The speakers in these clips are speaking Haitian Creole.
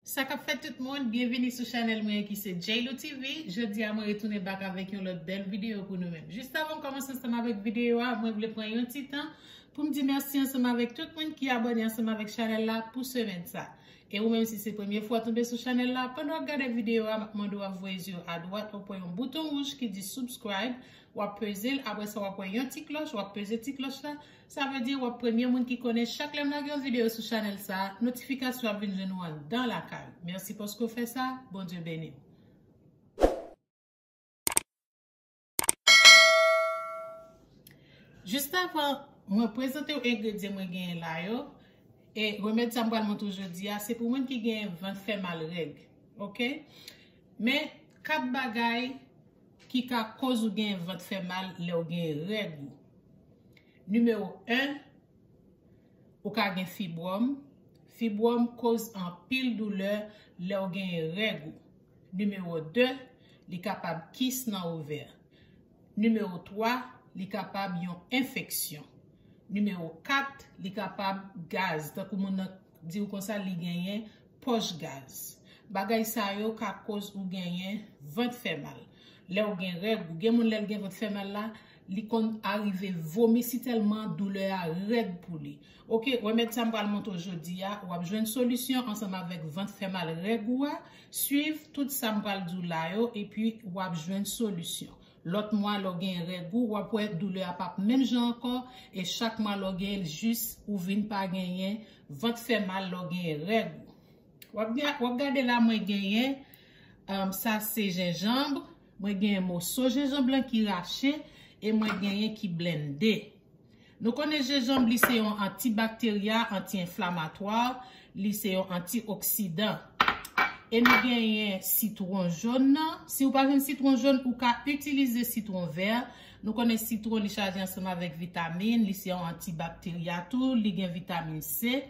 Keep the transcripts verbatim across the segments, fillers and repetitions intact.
Sa k ap fèt tout moun, byenvini sou chanèl mwen ki se J L O T V. Jodi a mwen retounen back avèk yon lòt bèl videyo pou nou menm. Jis avan m kòmanse ansanm avèk videyo a, mwen vle pran yon ti tan pou m di mèsi ansanm avèk tout moun ki abòne ansanm avèk chanèl la pou semèn sa. E ou menm si se premye fwa w tonbe sou chanèl la, pandan w ap gade videyo a, m ap mande w ap voye zye w adwat, w ap wè yon bouton wouj ki di subscribe, w ap peze l, apre sa w ap wè yon ti klòch, w ap peze ti klòch la, sa vle di w ap premye moun ki konnen chak lè m lage yon videyo sou chanèl sa, notifikasyon ap vin jwenn ou anndan lakay ou. Mèsi paske w fè sa, Bondye beni w. Jis avan mwen prezante w engredyan mwen genyen la yo, e remèd sa m pral montre w jodi a, se pou moun ki genyen vant fè mal règ, oke? Men kat bagay ki ka koz ou genyen vant fè mal lè w genyen règ ou. Nimewo en, ou ka gen fibwòm. Fibwòm koz anpil doulè lè w genyen règ ou. Nimewo de, li kapab kis nan ovè. Nimewo twa, li kapab yon enfeksyon. Nimewo kat, li kapab gaz, tankou moun nan di w konsa li genyen pòch gaz. Bagay sa yo ka koz ou genyen vant fè mal. Lè w gen règ ou, gen moun lè l gen vant fè mal la, li konn arive vomi si tèlman doulè a rèd pou li. Oke, remèd sa m pral montre w jodi a, w ap jwenn solisyon ansanm avèk vant fè mal règ ou a. Swiv tout sa m pral di w la yo, epi w ap jwenn solisyon. Lòt mwa, lè w gen règ ou, w ap wè doulè a p ap menm jan ankò, e chak mwa lè w gen l, jis ou vin pa genyen vant fè mal lè w gen règ ou. W ap gen, w ap gade la, mwen genyen, um, sa se jenjanm, mwen genyen moso jenjanm lan ki rache, e mwen genyen ki blende. Nou konnen jenjanm, li se yon antibakterya, anti-enflamatwa, li se yon antioksidan. E nou genyen sitwon jòn nan. Si w pa jwenn sitwon jòn, ou ka itilize sitwon vè. Nou konnen sitwon, li chaje ansanm avèk vitamin, li se yon antibakterya tou, li gen vitamin C.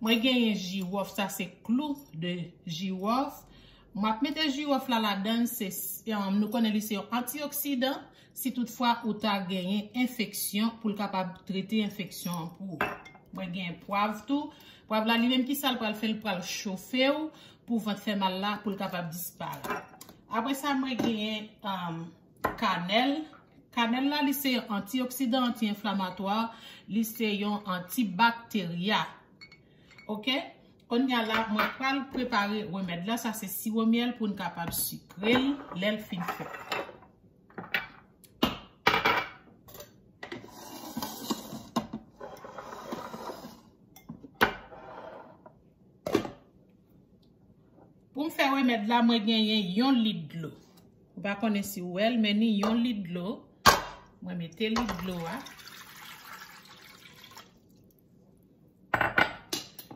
Mwen genyen jiwòf, sa se klou de jiwòf. M ap mete jiwòf la ladann, se, um, nou konnen li se yon antioksidan. Si toutfwa ou ta genyen enfeksyon, pou l kapab trete enfeksyon an pou ou. Mwen genyen pwav tou. Pwav la, li menm ki sa l pral fè, l pral chofe w pou vant fè mal la, pou l kapab disparèt. Apre sa, mwen genyen, um, kanèl. Kanèl la, li se yon antioksidan, anti-enflamatwa, li se yon antibakterya. Oke? Kounye a la, mwen pral prepare remèd la. Sa se siwo myèl pou n kapab sikre l lè l fin fèt. Pou m fè remèd la, mwen genyen yon lit dlo. Ou pa konnen si w wè l, men ni yon lit dlo. Mwen mete lit dlo a.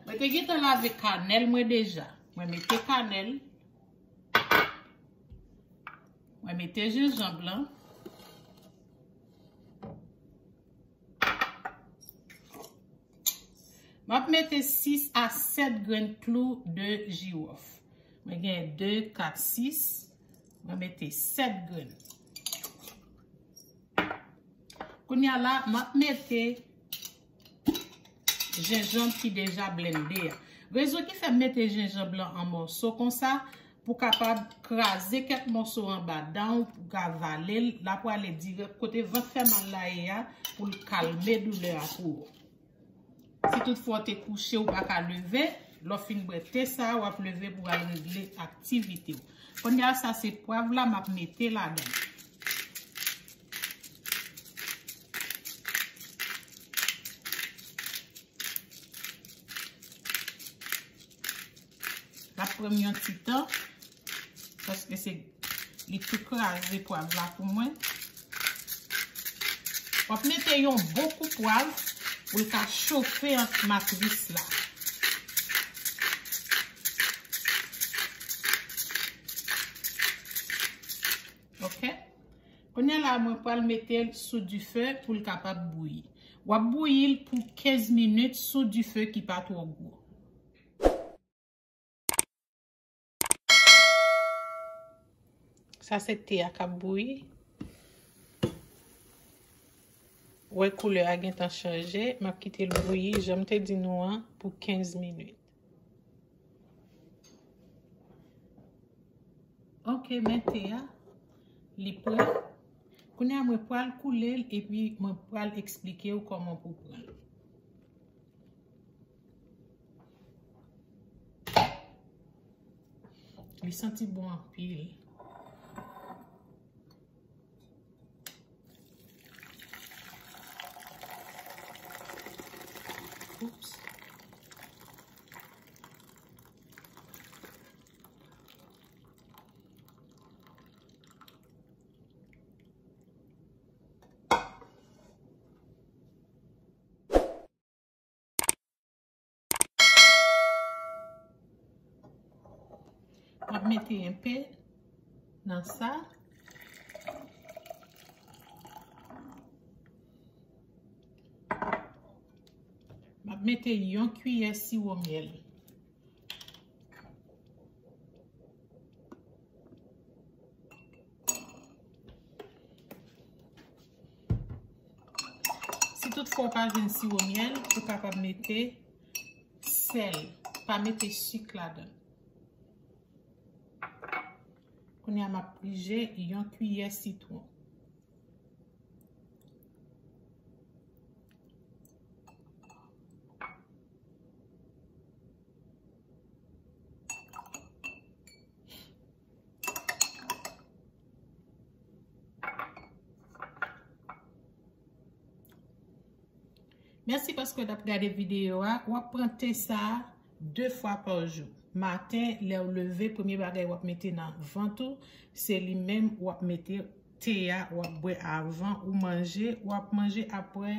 Mwen te gentan lave kanèl mwen deja. Mwen mete kanèl. Mwen mete jenjanm lan. M ap mete sis a sèt grenn klou de jiwòf. Mwen gen de, kat, sis. Mwen mete sèt grenn. Kounye a la, m ap mete jenjanm ki deja blende a. Rezon ki fè m mete jenjanm lan an mòso konsa, pou kapab kraze kèk mòso anba dan w, pou ka vale l, l ap prale dirèk kote vant fè mal la ye a, pou l kalme doulè a pou ou. Si toutfwa w te kouche, ou pa ka leve, lè w fin bwè te sa a, w ap leve pou w al regle aktivite w. Kounye a, sa se pwav la m ap mete ladan l. L ap pran m yon ti tan, paske se, li tou kraze pwav la pou mwen. W ap mete yon bon kou pwav pou l ka chofe ant matris la. Oke? Kounye a la, mwen pral mete l sou dife pou l kapab bouyi. W ap bouyi l pou kenz minit sou dife ki pa twò gwo. Sa se te a k ap bouyi. Wè koulè a gentan chanje. M ap kite l bouyi, jan m te di nou an, pou kenz minit. Ok, men te a, li prè. Kounye a mwen pral koule l epi mwen pral eksplike w kòman pou pran l. Li santi bon anpil. Oops. M ap mete enpe nan sa. M ap mete yon kiyè siwo myèl. Si toutfwa w pa jwenn siwo myèl, ou kapab mete sèl. Pa mete sik ladan. Kounye a, m ap pije yon kiyè sitwon. Mèsi paske w t ap gade videyo a. W ap pran te sa a de fwa pa jou. Maten, lè w leve, premye bagay w ap mete nan vant ou, se li menm w ap mete te a, w ap bwè avan ou manje. W ap manje apre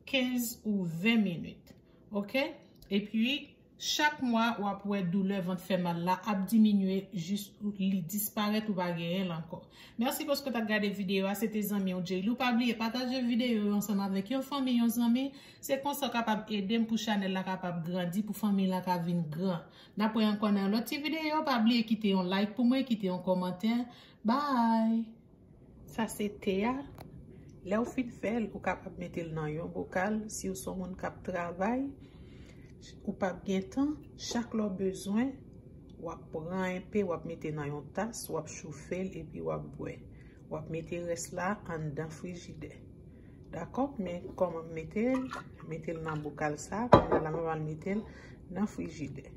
kenz ou ven minit. Oke? Epi, chak mwa, w ap wè doulè vant fè mal la ap diminye jis li disparèt, ou pa genyen l ankò. Mèsi paske w t ap gade videyo a. Se te zanmi w, Jay Lou. Pa bliye pataje videyo yo ansanm avèk yon fanmi, yon zanmi. Se konsa w kapab ede m pou chanèl la kapab grandi, pou fanmi la ka vin gran. N ap wè ankò nan yon lòt ti videyo. Pa bliye kite yon like pou mwen, kite yon kòmantè. Bye! Sa se te a. Lè w fin fè l, ou kapab mete l nan yon bokal. Si w se yon moun k ap travay, ou p ap gen tan, chak lè w bezwen, w ap pran enpe, w ap mete nan yon tas, w ap chofe l, epi w ap bwè. W ap mete rès la anndan frijidè. Dakò? Men kòman m mete l? Mete l nan bokal sa, kounye a la m al mete l nan frijidè.